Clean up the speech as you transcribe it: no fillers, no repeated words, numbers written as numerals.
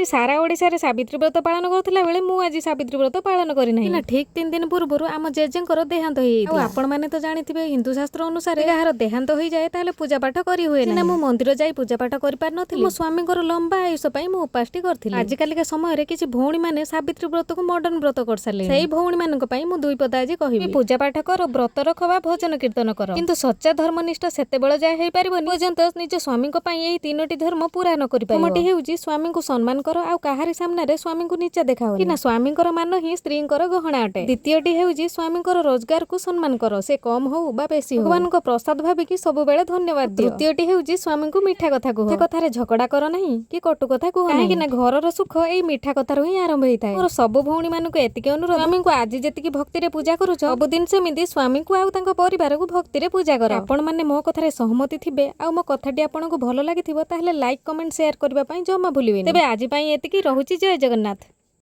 ସାରା ଓଡ଼ିଶାରେ ସାବିତ୍ରୀ ବ୍ରତ ପାଳନ କରୁଥିଲା ବେଳେ ମୁଁ ଆଜି ସାବିତ୍ରୀ ବ୍ରତ ପାଳନ କରିନାହିଁ ନା। ଠିକ 3 ଦିନ ପୂର୍ବରୁ ଆମ ଜେଜେଙ୍କର ଦେହାନ୍ତ ହେଇଯାଇଥିଲା। ଆଉ ଆପଣମାନେ ତ ଜାଣିଥିବେ, ହିନ୍ଦୁ ଶାସ୍ତ୍ର ଅନୁସାରେ କାହାର ଦେହାନ୍ତ ହୋଇଯାଏ, ତାହେଲେ ପୂଜା ପାଠ କରି ହୁଏ ନା। ମୁଁ ମନ୍ଦିର ଯାଇ ପୂଜା ପାଠ କରିପାରିନଥିଲି। ମୋ ସ୍ୱାମୀଙ୍କର ଲମ୍ବା ଆୟୁଷ ପାଇଁ ମୁଁ ଉପାସଟି କରିଥିଲି। ଆଜିକାଲିକା ସମୟରେ କିଛି ଭଉଣୀ ମାନେ ସାବିତ୍ରୀ ବ୍ରତକୁ ମଡର୍ଣ୍ଣ ବ୍ରତ କରିସାରିଲେଣି। ସେଇ ଭଉଣୀ ମାନଙ୍କ ପାଇଁ ମୁଁ ଦୁଇ ପଦ ଆଜି କହିବି। ପୂଜା ପାଠ କର, ବ୍ରତ ରଖ ବା ଭଜନ କୀର୍ତ୍ତନ କର, କିନ୍ତୁ ସଚ୍ଚା ଧର୍ମନିଷ୍ଠ ସେତେବେଳେ ଯାଏ ହେଇପାରିବନି, ପର୍ଯ୍ୟନ୍ତ ନିଜ ସ୍ୱାମୀଙ୍କ ପାଇଁ ଏଇ ତିନୋଟି ଧର୍ମ ପୁରା ନ କରିପାରିବ। ପ୍ରଥମଟି ହେଉଛି, ସ୍ୱାମୀଙ୍କୁ ସମ୍ମାନ କର ଆଉ କାହାରି ସାମ୍ନାରେ ସ୍ୱାମୀଙ୍କୁ ନିଚା ଦେଖାଅନି ନା। ସ୍ୱାମୀଙ୍କର ମାନ ହିଁ ସ୍ତ୍ରୀଙ୍କର ଗହଣା ଅଟେ। ଦ୍ୱିତୀୟଟି ହେଉଛି, ସ୍ୱାମୀଙ୍କର ରୋଜଗାରକୁ ସମ୍ମାନ କର, ସେ କମ ହଉ ବା ବେଶୀ ହଉ। ଭଗବାନଙ୍କ ପ୍ରସାଦ ଭାବିକି ସବୁବେଳେ ଧନ୍ୟବାଦ ଦିଅ। ତୃତୀୟଟି ହେଉଛି, ସ୍ୱାମୀଙ୍କୁ ମିଠା କଥା କୁହ। ମିଠା କଥାରେ ଝଗଡା କର ନାହିଁ କି କଟୁ କଥା କୁହ, କାହିଁକି ନା ଘରର ସୁଖ ଏଇ ମିଠା କଥାରୁ ହିଁ ଆରମ୍ଭ ହେଇଥାଏ। ମୋର ସବୁ ଭଉଣୀ ମାନଙ୍କୁ ଏତିକି ଅନୁରୋଧ, ସ୍ୱାମୀଙ୍କୁ ଆଜି ଯେତିକି ଭକ୍ତିରେ ପୂଜା କରୁଛ, ସବୁଦିନ ସେମିତି ସ୍ୱାମୀଙ୍କୁ ଆଉ ତାଙ୍କ ପରିବାରକୁ ଭକ୍ତିରେ ପୂଜା କର। ଆପଣ ମାନେ ମୋ କଥାରେ ସହମତି ଥିବେ ଆଉ ମୋ କଥାଟି ଆପଣଙ୍କୁ ଭଲ ଲାଗିଥିବ, ତାହେଲେ ଲାଇକ୍, କମେଣ୍ଟ, ସେୟାର କରିବା ପାଇଁ ଜମା ଭୁଲିବେନି। ତେବେ ଆଜି ପାଇଁ ଏତିକି ରହୁଛି। ଜୟ ଜଗନ୍ନାଥ।